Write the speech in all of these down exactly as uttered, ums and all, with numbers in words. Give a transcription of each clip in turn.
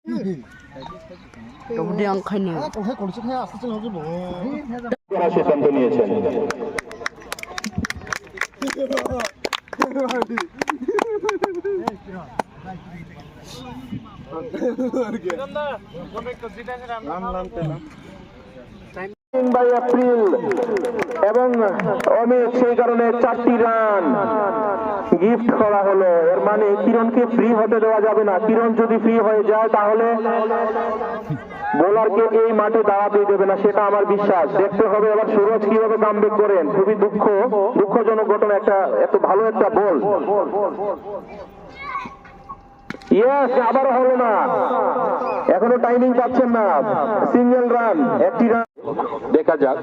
Tobodi ang khaino. করার সিদ্ধান্ত নিয়েছেন। ভাই এপ্রিল এবং অমিত, সেই কারণে চারটি রান গিফট করা হলো। এর মানে কিরণকে ফ্রি হতে দেওয়া যাবে না। কিরণ যদি ফ্রি হয়ে যায়, তাহলে বোলারকে এই মাঠে দাঁড়াতেই দেবে না, সেটা আমার বিশ্বাস। দেখতে হবে এবার সুরজ কিভাবে কামব্যাক করেন। খুবই দুঃখ, দুঃখজনক ঘটনা, একটা এত ভালো একটা বল। ইয়েস, আবারও হলো না, এখনো টাইমিং পাচ্ছেন না। সিঙ্গেল রান, একটি রান। দেখা যাক,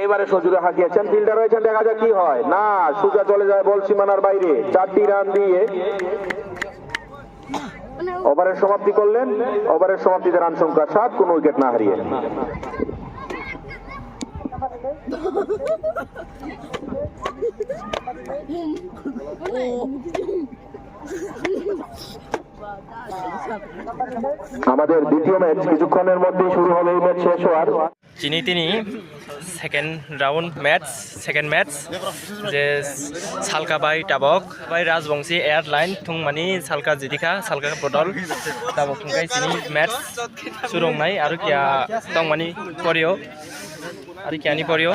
এইবারে সজোরে হাঁকিয়েছেন, ফিল্ডার রয়েছেন, দেখা যাক কি হয়। না, সোজা চলে যায় বল সীমানার বাইরে। চারটি রান দিয়ে ওভারের সমাপ্তি করলেন। ওভারের সমাপ্তিতে রান সংখ্যা সাত, কোনো উইকেট না হারিয়ে। আমাদের দ্বিতীয় ম্যাচ কিছুক্ষণের মধ্যেই শুরু হবে। এই ম্যাচ শেষ হওয়ার Chini tini second round match, second match je Salka bai tabok bai Rajbongsi Airline thungmani Salka jitikha, Salka bodol tabok hwnkhe chini match surungnai aro kiya tongmani porio, aro kiyani porio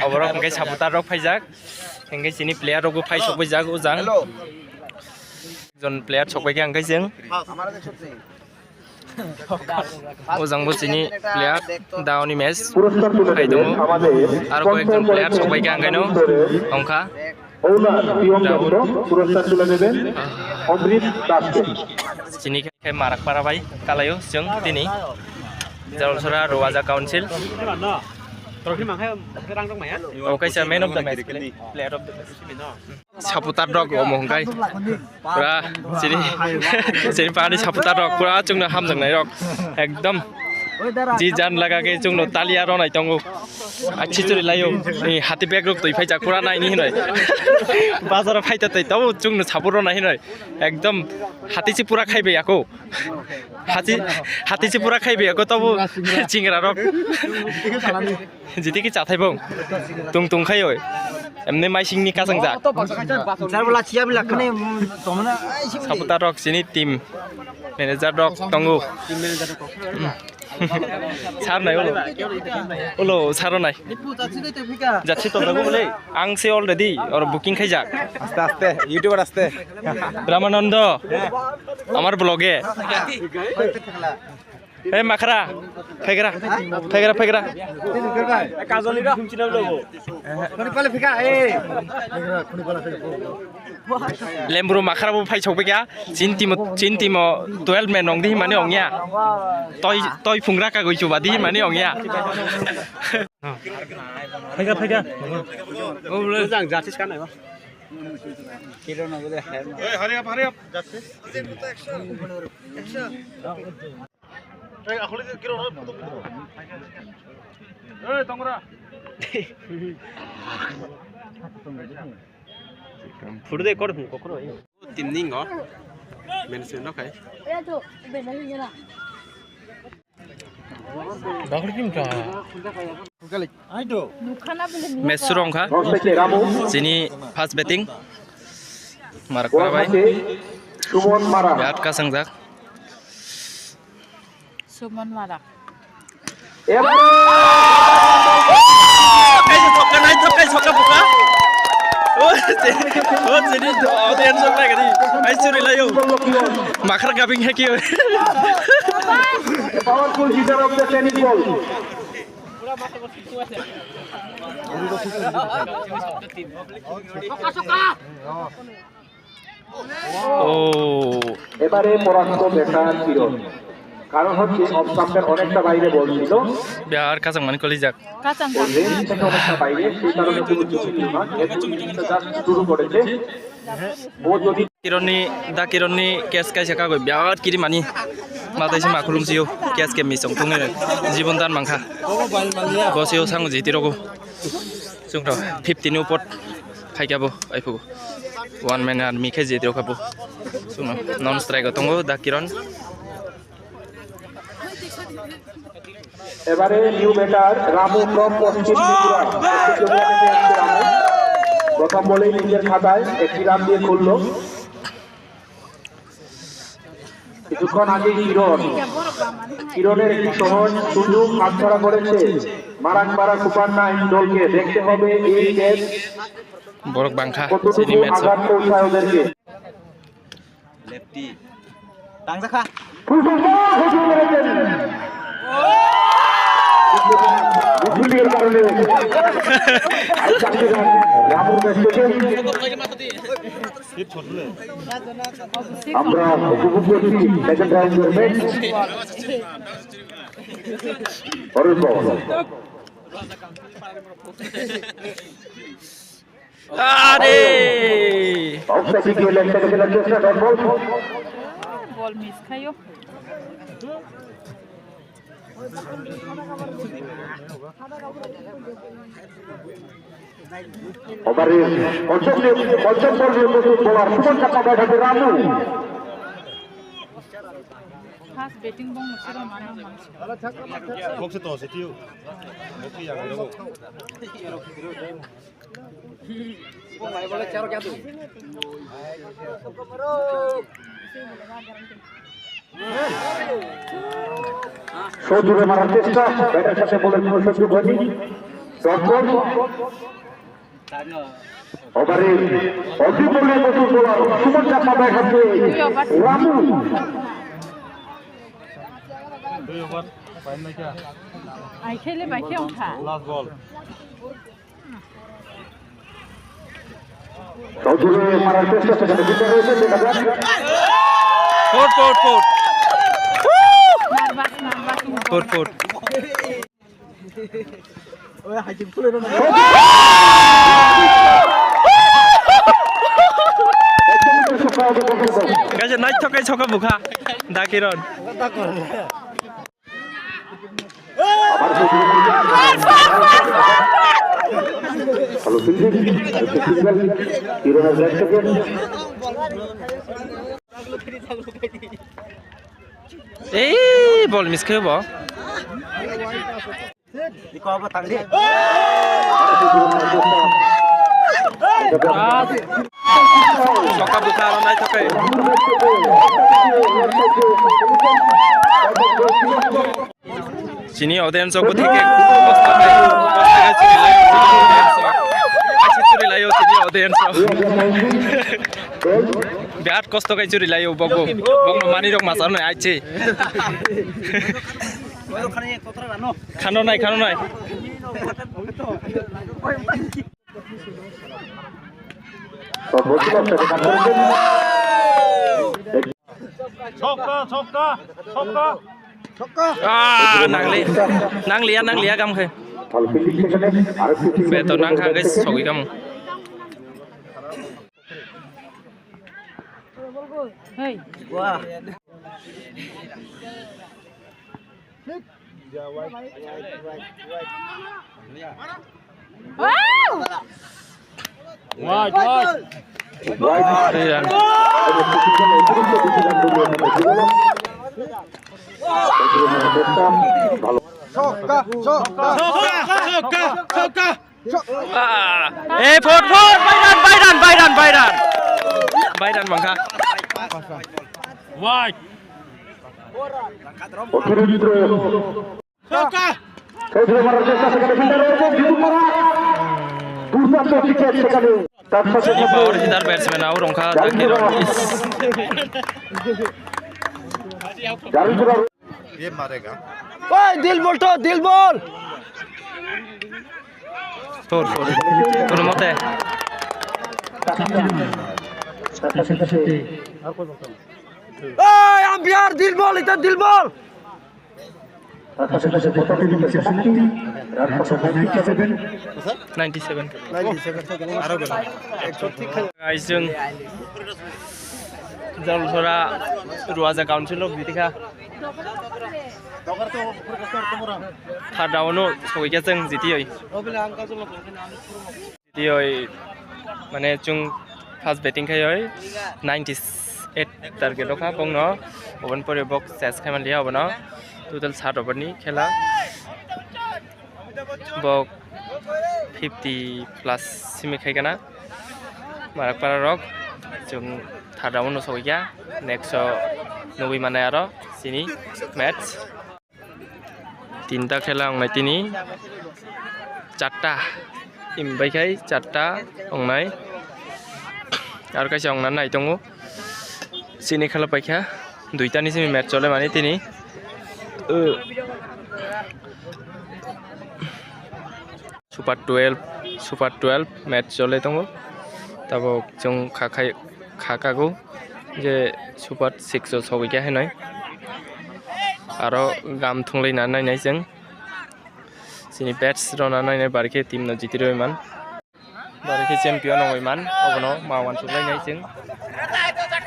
oborok hwnkhe supporter rok phaijak, hwnkhe chini player rokbo phai sokbaijak ujang. Jon player sokbaikha hwnkhe chwng. Ujangbo chini player daoni match khai tongo. Aro koyekjon player sokbaikha hwnkhaino wngkha. Owner Piyong Debro পুরস্কার তুলে দেবেন অমৃত দাসকে। Chini khe Marakpara bai kalaio chwng tini Jalsora Rowaja Council. Obo kaisa man of the match play, player of the match. Supporter rok omo hwnkhe pura chini, chini pani supporter rok pura chwngno hamjaknai rok ekdom ji jan laga khe chwngno talia ronai tongo. Achi churi laio, ni hati bag rok twi phaijak pura naini hinoi. Bazar o phaita tei tabo chwngno support ronai hinoi ekdom hati si pura khaibai ako. Hati, hati si pura khaibai ako tabo chingra rok. Jiti ki chathai bong. Tung tung khai oi. Emne maising ni kasang jak. Jar bwla chiya bwla khani, mm, tomna, ai, sing. Supporter rok chini team manager rok tongo. Sar nai ulo. Ulo sar nai. Jatsi to jago bole. Ang se already or booking khai jak. Aste aste, YouTuber aste. Ramanando. Amar vlog e. Hey, Makhra, phaikra, phaikra, phaikra. Kajoli ra. Kuni pale phika, eh. Lemburu Makhra bo phai sokphaikha. Chin timo, chin timo twelve man ongdi himani ongya. Toi, toi phungra kagoi chuba di himani ongya. Phaikha, phaikha. Hey, hurry up, hurry up. Photo de kor phung kokro. Team ningo. Management no khai. Match suru wngkha. Chini first batting. Marakpara bai. Suman Marak. Birat kasangjak. Suman Marak. Kaisa sokka, naithok kai sokka buka. O, chini, o, chini, audience sokka gari. Ai, churi layo. Makhar gabing haki. Powerful hitter of the tennis ball. ও। এবারে পরাস্ত ব্যাটার কিরণ। কারণ হচ্ছে অফ স্টাম্পের অনেকটা বাইরে বল ছিল। Biar kachang mani kolijak. Kachang. ও রেঞ্জ থেকে অনেকটা বাইরে, সেই কারণে কোনো ঝুঁকি ছিল না। এতটুকু জিনিসটা জাস্ট শুরু করেছে। Kironni, da Kironni catch kaisa kagoi birat kiri mani. Matai se makhulum sio catch ke misong tongwi jibon dan mangkha. Bo sio sango jiti rogo. Chwngno fifty ni upor khaikha bo aiphugo. One man army khe jitro khabu. Suno non strike o tongo da Kiron. এবারে new batter Ramu ফ্রম পশ্চিম ত্রিপুরা। প্রথম বলেই নিজের খাতায় একটি রান দিয়ে খুলল। কিছুক্ষণ আগে কিরণ, কিরণের একটি সহজ সুযোগ হাতছাড়া করেছে মারাংপাড়া সুপার নাইন দলকে। দেখতে হবে এই ম্যাচ Borok bangkha, কতটুকু sini match o. আঘাত পৌঁছায় ওদেরকে। Lefty. Tangjakha. আমরা উপভোগ করছি সেকেন্ড রাউন্ডের ম্যাচ। অরুণ বল। আরে! আউটসাইডে গিয়ে লেগ সাইডে খেলার চেষ্টা, dot ball. Ball miss khaio. ওভারে পঞ্চম নিয়ে, পঞ্চম বল নিয়ে প্রস্তুত বোলার সুমন চাকমা, ব্যাট হাতে Ramu. First batting bong sero mana mansi. Bokse to se tiu. Bokse yang ro. সজোরে মারার চেষ্টা, ব্যাটের সাথে বলের কোনো সংযোগ হয়নি। Dot ball. ওভারে অতি বলে প্রচুর বোলার সুমন চাকমা, ব্যাট হাতে Ramu. Ai khele bai khe ongkha. Last ball. সজোরে মারার চেষ্টা, সেখানে ফিল্ডার রয়েছে, দেখা যাক। Four, four, four. Nervous, nervous. Four, four. Kaisa naithok khe soka bukha, da Kiron. Hello, fielding. Kiron has left again. Ei, ball miss khe bo. Soka bukha aro naithok khe. Chini audience rok bo thik khe kosto khe, kosto khe churi lai, chini audience rok. Achi churi lai o chini audience rok. Birat kosto khe churi lai o bogo. Bogo mani rok masar noi aichi. Khano nai, khano nai. Sokka, sokka, sokka. Ah, nangli, nangliya, nangliya, kam khe. Beto nang kha, guys, sogwi kam. Hey. Wow! Wide, wide. Wide. Sokka, sokka, sokka, sokka. Ah. Eh, four, four, Bairan, Bairan, Bairan, Bairan. Bairan mangkha. Wide. অতিরিক্ত। Sokka. এই যে মারার চেষ্টা, সেখানে ফিল্ডার রয়েছে, বিপুল মারা। দুর্দান্ত ক্রিকেট সেখানে। তার সাথে সাথে power hitter batsman out ongkha, Jarin Zakir Johar. Jarin Johar. ये मारेगा। Oi, dil bol to, dil bol. Four, four. Kono mote. Oi, umpire, dil bol, eta dil bol. Ninety seven. Ninety seven. Guys, jwng Jalsora Ruaja Council o bitikha. Third round o sogwi kha chwng jitioi. Jitioi mane chwng First batting khai oi ninety eight target rokha bongno, oboni pore bok chase khai manliya obono. Total sat over ni khela, bok fifty plus simi khai gana. Marak para rok chwng third round no sogwi kha, next o nugwi manai aro chini match. Tinta khela wngnai tini, charta, imbai khai charta wngnai, aro kaisa wngna nai tongo. Chini khela paikha duita ni simi match chole mani tini. Super twelve, Super twelve match chole tongo. Tabok chwng kha khai, kha kago je Super six o sogwi kha hinoi. Aro gam thunglai na nainai chwng. Chini bats rona nainai barikhe team no jiti rwi man. Barikhe champion ongwi man. Obono ma wansuk lai nai chwng.